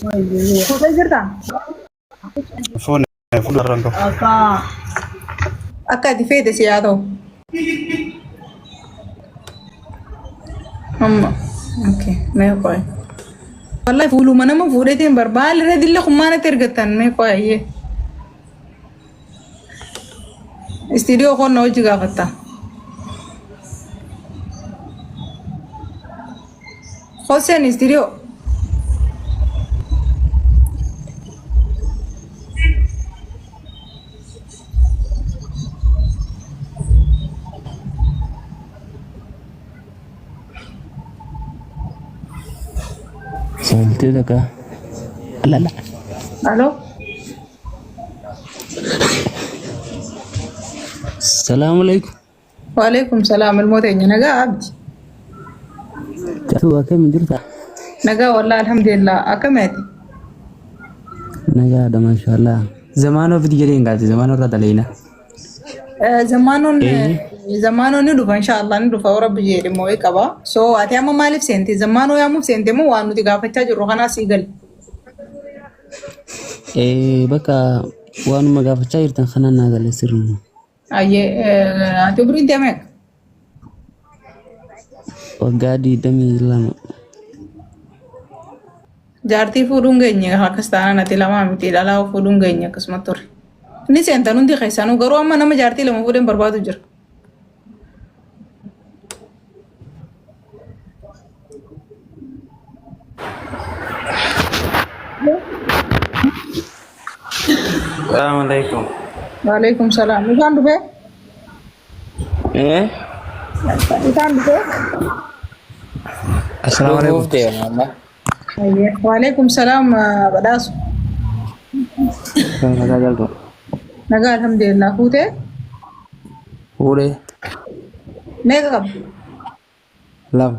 Fuutee jirtaa? Fuune fuula irra hin qabu. Akka ati feete si haa ta'u. Amma okay mee qoy. Wallahi fuuluma nama fuudheetiin barbaada irra dille kummaanatti ergattan mee qoy ayyee. Istiidiyoo koon na hojii gaafatta. Hoseen istiidiyoo. Saltee takka. Lala. Aloo. Salaamu alaikum. Waalaikum salaam ilmoo teenya nagaa abdi. Caaltuu akkam jirta? Nagaa wallahi alhamdulillah akkamiiti? Nagaadha maashaallah. Zamaanoo fidi jedhee hin galte zamaanoo irraa daleena. Zamaanoon Eenyu? zamaanoon ni dhufa inshaallah ni dhufa rabbi jedhe moo'ee qaba. So ati amma maaliif seente? Zamaanoo yaamuuf seente moo waan nuti gaafachaa jirru kanaa sii gali? Bakka waanuma gaafachaa jirtan kanaan naa gale sirnuma. Ayyee ati umriin tee meeqa? Waggaa 22. Jaartii fuudhuun geenye akkas taanaan ati lamaa miti dhalaa fuudhuun geenye akkasuma ture. Inni seentan hundi keessanuu garuu amma nama jaartii lama fuudheen barbaadu jira. Salaamu alaikum. Waalaikum salaam. Isaan dhufee? Eh? Isaan dhufee? Assalaamu Dhufuuf alaikum. deema amma. Ayyee. Waalaikum salaam badhaasu. Nagaa jaltu. Nagaa alhamdulillah. Fuutee? Fuudhee Meeqa qabda? lama.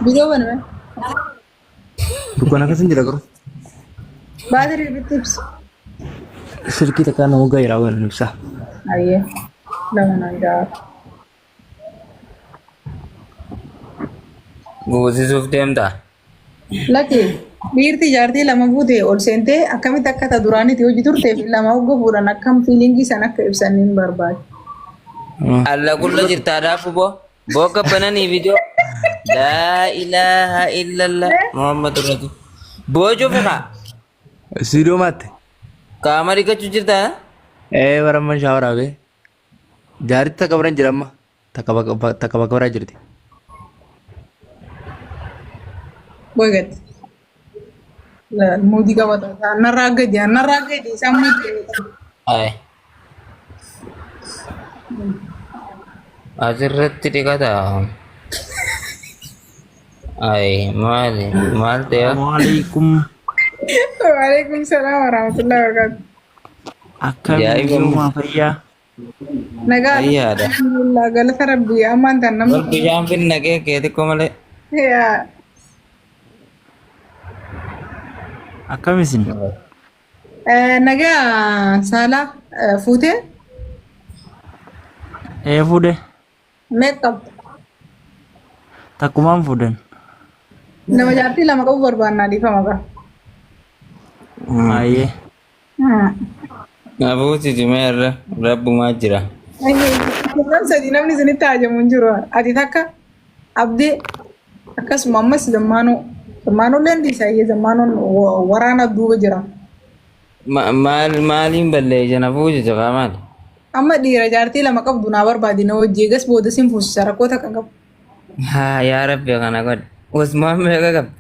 Bidoo baname. Dukkana keessa hin jira garuu. Baatirii irratti ibsi. Silkii takkaa nama ga'eera waan ibsa. Ayyee. Lama naan ja'a. Guusisuuf deemtaa? Lakki dhiirti jaartii lama fuute ol seentee akkamitti akka ta duraanitti hojii turtee fi lama hogga fuudhan akkam fiilingii san akka ibsan hin barbaadu. Alla qulla jirtaa dhaafu boo. Boo gabbananii viidiyoo. Laa ilaaha illallah Muhammadu Rasul. Boo cufi kaa. Istuudiyoo maatte. Qaama dhiqachuu jirtaa? Ee baramman shaawaraa bee. Jaarti takka biran jira amma. Takka bakka takka bakka biraa jirti. Boygat. Muudii qabata. Narraa gadi narraa gadi isaan muudii qabata. Ay. Asirratti dhiqata. Ay maali maal ta'e? Assalamualaikum. Waalaikum salaam warahmatullahi wabarakatuh. Akkam Ajaa'iba. jiruma fayyaa. Nagaa Fayyaadha. alhamdulillah galata rabbii ammaan tan Wal namni bishaan finna kee kee xiqqoo malee. yaa Akkam isin? Nagaa saalaa fuutee Ee fuudhe. meeqa qabda? Takkumaan fuudhan. Nama jaartii lama qabu barbaannaa dhiifama qaba. Baay'ee. Nafuusiti mee irra rabbumaa jira. Nam sadi namni isinitti hajamu hin jiru. Ati takka abdii akkasuma ammas zammaanoo zammaanoo illee dhiisa zammaanoon waraana duuba jira. Maal maaliin balleessa nafuusiti kaa maali? Amma dhiira jaartii lama qabdu naa barbaadi na wajji eegas booda sin fuusisa rakkoo takka qabu. Haa yaa rabbi kana godhe. Usmaan meeqa qabdi?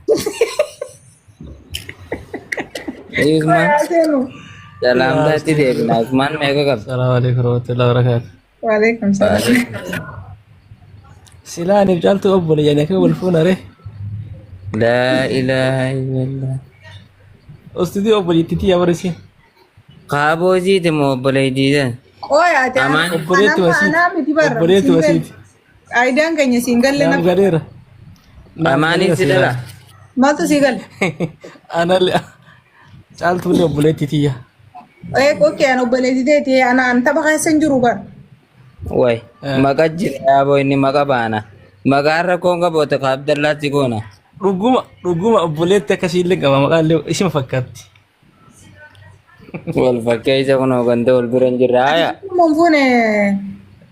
Usmaan Yaa seenu. salaamtaatti deebina. Usmaan meeqa qabdi? Assalamu alaikum warahmatullahi wabarakatuh. Waalaikum salaam. Silaa aniif caaltuu obboleeyyan akka wal fuuna ree. Laa ilaaha illallah. Ustidii obboleettii tiyya barisi. Kaaboo isiiti moo obboleettii tan? Qooya ati Amaan. Obboleetti anamma wasiiti. anaa miti barra. Obboleetti wasiiti. Aayidaan keenya siin galle Naaf nama galeera. Naaf Amaanis galeera si silaa. dhala. maaltu sii gale? Anallee caaltuullee obboleettii tiyya. Ee qoqqee an obboleettii teeti ana an tapha keessa hin jiru bara. Way maqa jira yaaboo inni maqa baana. Maqaan rakkoon qaboota ka Abdallaatti goona. Dhuguma dhuguma obboleetti akkasiillee qaba maqaan illee isima fakkaatti. Wal fakkeessa kunoo ganda wal bira hin jirre haya. Mun fuune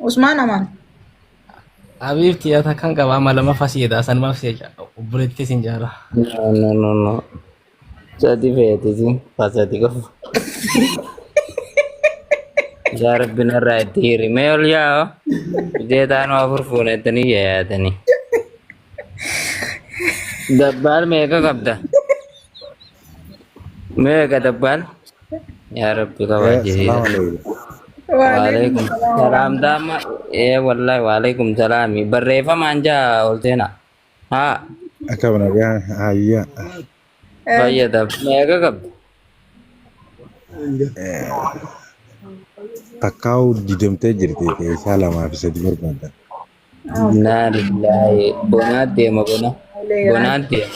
Usmaan Amaan. Habiibti yaa takkan qaba amma lamaffaa si jedha sanumaaf si jedha obboleetti sin jaala. No no no no. Sadi feetisi fasadi qofa. Yaa Rabbi narraa itti hiri. Mee ol yaa'o. Ijee taanoo afur fuunettanii yaayatanii. Dabbaal meeqa qabda? Meeqa dabbaal? Yaa Rabbi kabajisiisa. Salaam alaikum. Waalaikum salaam daama. Ee wallahi waalaikum salaami. Barreeffamaan jaa olteena. Haa Akkam nagaa hayya. fayyada. Meeqa qabda? Takkaa'u didamtee jirti keessaa lamaa fi sadi barbaadda. Innaa lillaahi. Bonaa deema bona. Bonaa deema.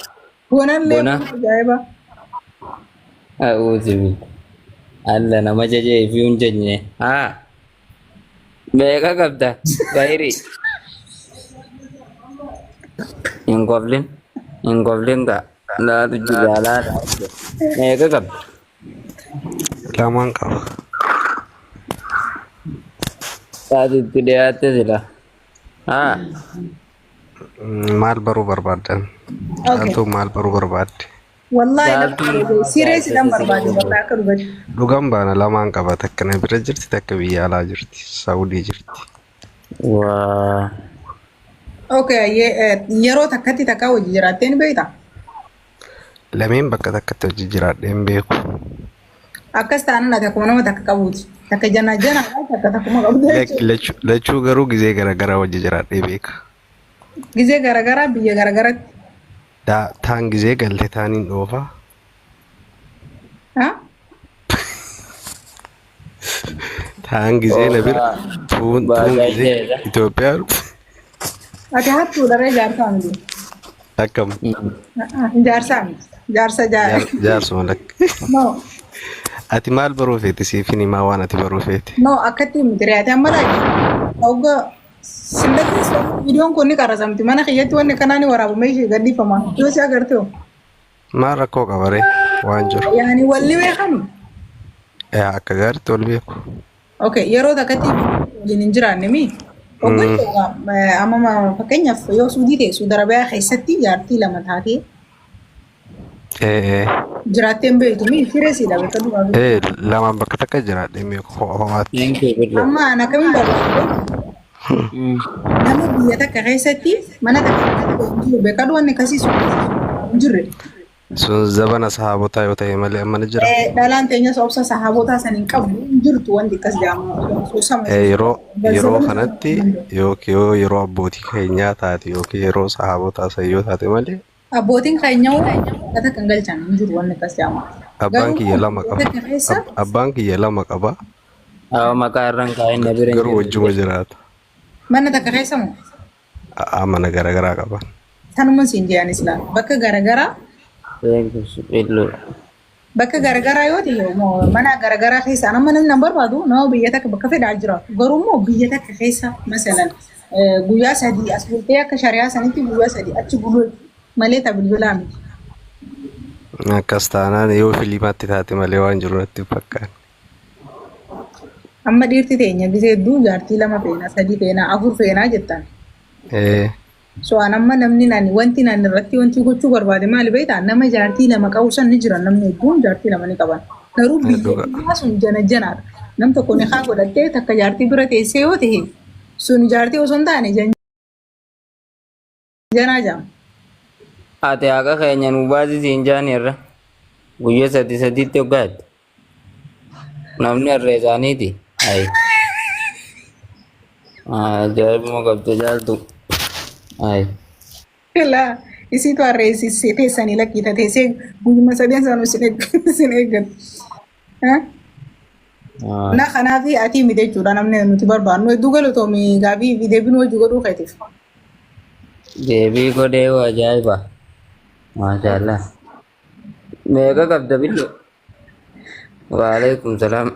Bonallee Bona. ajaa'iba. A'uuzu billah. Alla nama jajee fi hin jajne. Haa. Meeqa qabda? Gayri. Hin koflin. Hin koflin kaa. Laatu jira laata. Meeqa qabda? Lamaan qaba. Taati itti dhiyaatte sila. Haa. Maal baruu barbaaddan? Okay. Caaltuu maal baruu barbaadde? Wallahi nama Caaltuun barbaade. Serious dhaan barbaade wallahi akka dhugatti. Dhugaan baana lamaan qaba. Takka na bira jirti, takka biyya alaa jirti. Saawudii jirti. Waa. Okay, yeroo takkatti takka hojii jiraattee ni beektaa? Lameen bakka takkatti hojii jiraadhee hin beeku. Akkas taanaan ati akkuma nama takka qabuuti. Takka janaa janaa takka takkuma qabdu jechuudha. Lachuu garuu gizee garaagaraa hojii jiraadhee beeka. Gizee garaagaraa biyya garaagaratti. Taan gizee galte taaniin dhoofa. Ha? Taan gizee na bira tuun tuun gizee Itoophiyaa dhufu. Ati hattuudha ree jaarsaa miti. Akkam Jaarsaa miti. Jaarsa jaarsuma lakka. No, Ati maal baruu feete siif hin himaa waan ati baruu feete. no akkatti miti ree ati amma laati. Hogga sindatti viidiyoon kun ni qarasamti mana kiyyatti wanni kanaa ni waraabame ishee gadhiifama. Yoo si agarte hoo. Maal rakkoo qaba ree waan jiru. Yaani walli beekani. Akka gaariitti wal beeku. Okay, yeroo takkatti waliin hin jiraanne mi? Hoggantoota amma fakkeenyaaf yoo Suudii ta'e Suudi Arabiyaa keessatti jaartii lama taatee jiraattee hin beektu mi? Sireesiidha bakka duraa. Lamaan bakka takka jiraadhee beeku ho'aatti. Thank you, good luck. Amma ana akkamiin barbaadu? Nama biyya takka keessatti mana takka keessatti hin jiru beekadhu wanni akkasii sun hin jirre. Sun zabana sahaabotaa yoo ta'e malee amma ni jira. Dhalaan teenyas obsa sahaabotaa san hin qabdu hin jirtu wanti akkas jedhamu soosama. Yeroo kanatti yookiin yoo yeroo abbootii keenyaa taate yookiin yeroo sahaabotaa san yoo taate malee Abbootiin keenya hoo akka kan galchan hin jiru wanni akkas jedhamu. abbaan kiyya lama qaba. Takka keessa Abbaan kiyya lama qaba. Awa maqaa irraan kaa'in na bira hin Garuu jiru. wajjuma jiraata. Mana takka keessa moo? A'aa mana garaagaraa qaba. Sanuma siin jedhan islaam. Bakka garaagaraa Thank you, Billu. Bakka garaagaraa yoo ta'e moo mana garaagaraa keessa amma namni nan barbaadu nama biyya takka bakka fedhaa jiraatu. Garuu immoo biyya takka keessa masalan guyyaa sadii as bultee akka shari'aa sanitti guyyaa sadii achi buluu malee ta bilbilaa miti. Akkas taanaan yoo filimaatti taate malee waan jiru natti hin fakkaanne. Amma dhiirti teenya gisee hedduu jaartii lama feenaa, sadii feenaa, afur feenaa jettan. So an amma namni nani wanti nani irratti wanti gochuu barbaade maali beektaa? Nama jaartii lama qabu san ni jiran namni hedduun jaartii lama ni qaban. Garuu biyya Dhuga. biyyaa sun jana janaadha. Nam tokko ni haa godhattee takka jaartii bira teessee yoo ta'e sun jaartii osoo hin taane janaa jedhama. Ati haqa keenya nu baasisi hin jaani irra. Guyyaa sadi sadiitti hoggaatti. Namni harree isaaniiti. Ayi. Ajaa'ibuma qabda jaaltu. Ayi. Laa isiitu harree isii teessanii lakkiita teessee guyyuma sadeen sanuu isin eeggatu. Na kanaaf ati miti jechuudha namni nuti barbaannu hedduu galatoomi gaaffii fi deebiin hojii godhuu keetiif. Deebii godhee hoo ajaa'iba. Maashaallah. Meeqa qabda billo? Waalaikum salaam.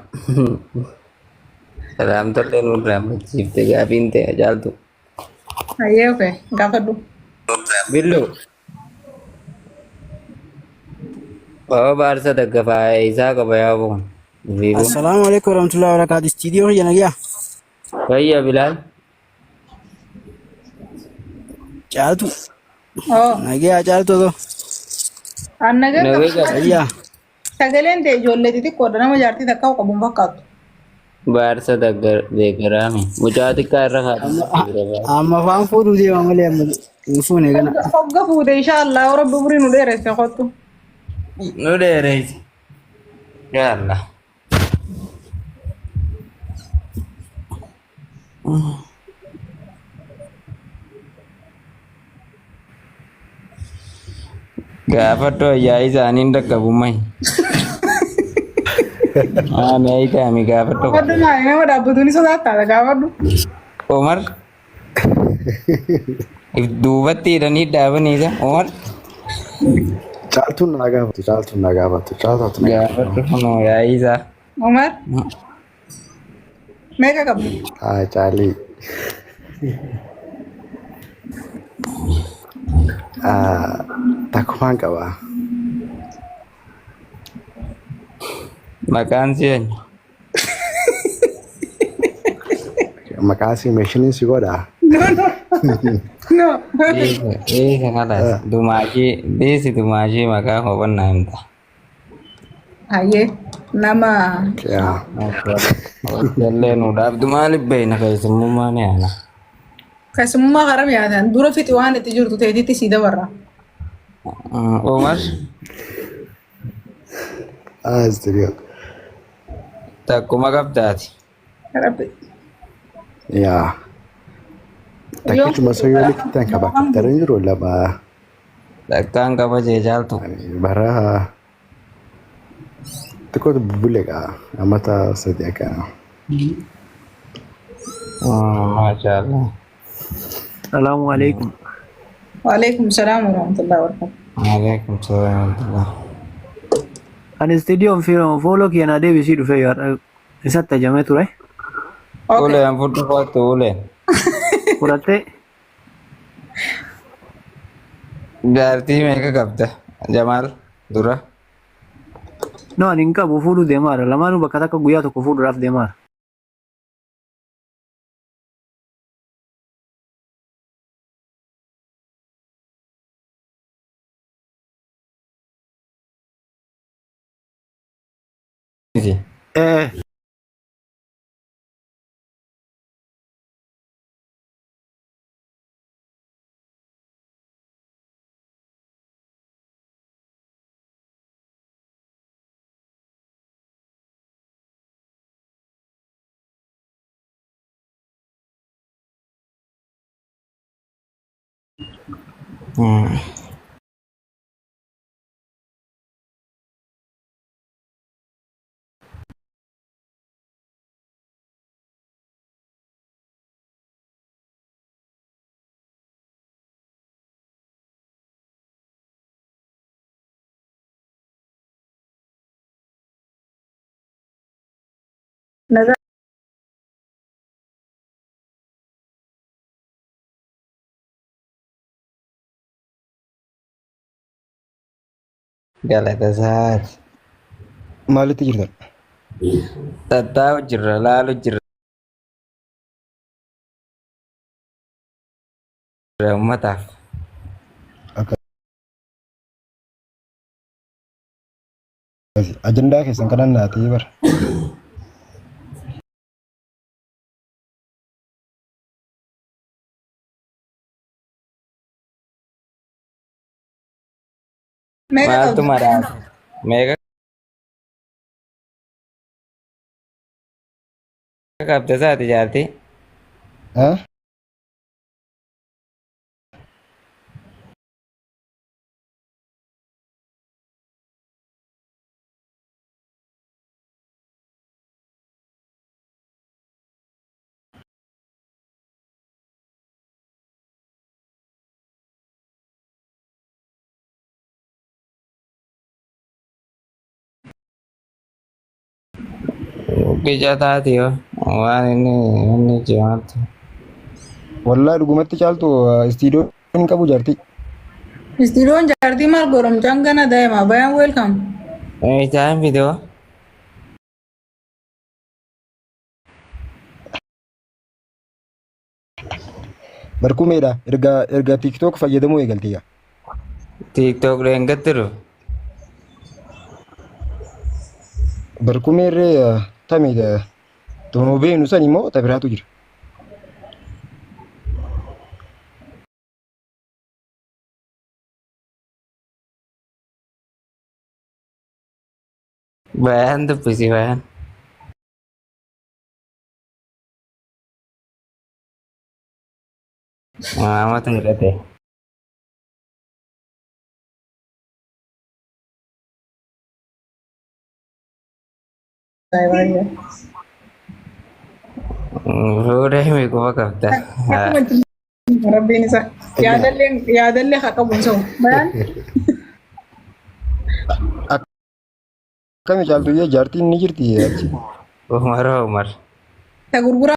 Salaamtallee nurraa machiifte gaafiin ta'e caaltu. Ayyee okay gaafadhu. Billo. Baba baarsa daggafaa isaa qaba yaa boon. Vivo. Assalaamu alaikum warahmatullahi wabarakatuh. Istiidiyoo kiyya nagyaa. Fayya Bilaal. Caaltu. Oh, Nagyaa caaltu otoo. an nagaa Nagee qaba. qaba. Fayyaa. Sagaleen ta'e ijoollee xixiqqoodha nama jaartii takka qabu hin fakkaattu. Baarsa deeggaraame. Mucaa xiqqaa irra Amma kaa'atu. amma afaan fuudhuu deema malee amma hin fuune kana. Hogga fuute insha Allah yoo rabbi umurii nu dheeresse kottu. Nu dheereysi. Yaa Allah. Gaafadhu ayyaa isaaniin dhaqqabummaa. Ani ayitaami gaafadhu. Gaafadhu maali nama dhaabbatu ni sodaata gaafadhu. Omar if duubatti hidhanii dhaabaniisa. Omar Caaltuun naa gaafatu, caaltuun naa gaafatu, caaltuun na gaafatu. gaafadhu kunoo yaa'ii isaa. Umar meeqa qabdi? Haa caalii. Takkumaan qaba. Maqaan si eenyu? Maqaa si meeshiniin si godhaa? No no no. Dhiisa kalaas. Dumaashii dhiisi dumaashii maqaa hubannaa himta. Hayyee nama Yaa. Jallee nu dhaabdu maaliif beekna keessummaa ni aana. keessummaa karam yaatan dura fixi waan itti jirtu teetitti sii dabarra. Omar Haa istiidiyoo. takkuma qabdaati. Rabbi. Yaa. Takkichuma isa yoo likkitan qaba. Kaptaran jiru lama Takkaan qaba jee caaltu. bara xiqqootu bubbule qaba. Amata sadi akkana. Maashaallah. Salaamu alaikum. Waalaikum salaam warahmatullahi wabarakatuh. Alaikum salaam warahmatullah. Ani istiidiyoon fooloo kiyya naa deebisii dhufee yoo har'a isatti ajamee ture. Okay. Uleen fudhu kottu uleen. Fudhattee Jaartii meeqa qabda? Jamaal dura. no ani hin qabu fuudhuu deemaara. Lamaanuu bakka takka guyyaa tokko fuudhuudhaaf deemaara. Eh Nagaa Galata isaati. Maalitti jirtan? Tattaa'u jirra laalu jirra uummataaf. Ajandaa keessan kanan naa ta'ee bara. Meeqa Maaltu qabdi? maraase? Meeqa qabda isaati jaartii? Haa? Ija taati yoo waan inni inni jimaatti. Wallaa dhugumatti caaltu istiidiyoo hin qabu jaartii. Istiidoon jaartii maal godha mucaan gana daa'ima bayaan welcome. Isaan fidoo. Barkumeedha. Erga TikTok fayyadamuu eegalte yaa. TikTok dheengatte dhufe. Barkumee irree tamidha. Tuma beeknu san immoo ta biraatu jira. Bayaan dubbisi bayaan. Maamatu hidhate. Fuudhee himi quba qabda. Akkuma rabbiin isa yaadallee yaadallee haa qabu hin Bayaan Akkami caaltuyyee jaartiin ni jirti achi. Umar Umar. Ta gurguraa.